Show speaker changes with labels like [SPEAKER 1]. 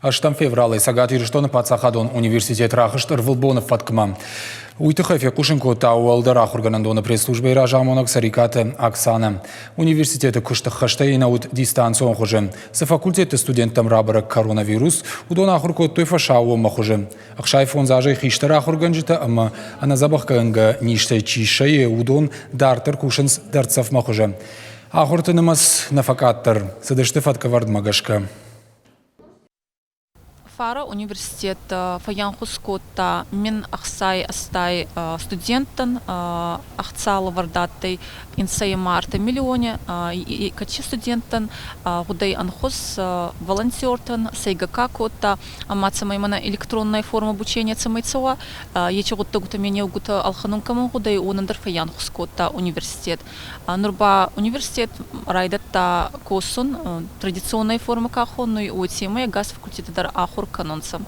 [SPEAKER 1] Ӕстӕм февралӕй Цӕгат Ирыстоны паддзахадон университет рахызт ӕрвылбоны фӕткмӕ. Уый тыххӕй фехъусын кодта уӕлдӕр ахуыргӕнӕндоны пресс-службӕйы разамонӕг Цӕрикъаты Оксанӕ. Университеты куысты хӕстӕй нӕ уыд дистанцион хуызы. Цы факультетты студенттӕм рабӕрӕг коронавирус, уыдон ахуыр кодтой фӕсаууонмӕ хуызы. 65 азӕй хистӕр ахуыргӕнджытӕ ӕмӕ ӕнӕдзӕбӕхгӕнгӕ низтӕй чи сӕйы, уыдон дарддӕр кусынц дӕрддзӕфмӕ хуызы. Ахуырты нымӕц нӕ фӕкъаддӕр, цыдысты фӕткӕвӕрдмӕ гӕсгӕ.
[SPEAKER 2] Фара университет фӕйанхус кодта 1068 студенттӕн ӕхца лӕвӕрд адтӕй инсӕй марты миллиони кӕци студенттӕн гъудӕй ӕнхус волонтертӕн сӕйгӕ ка кодта ӕма цӕмӕй мӕнӕ электронная форма обучения цӕмӕй цӕуа, ечи гъуддӕгутӕ менеугутӕ ӕлхӕнун кӕмӕн гъудӕй, уонӕн дӕр фӕйанхус кодта университет. Нур ба университет райдӕдта косун традиционной формӕ ка хонуй, уотемӕй ӕгас факультети дӕр ахур кӕнунцӕ.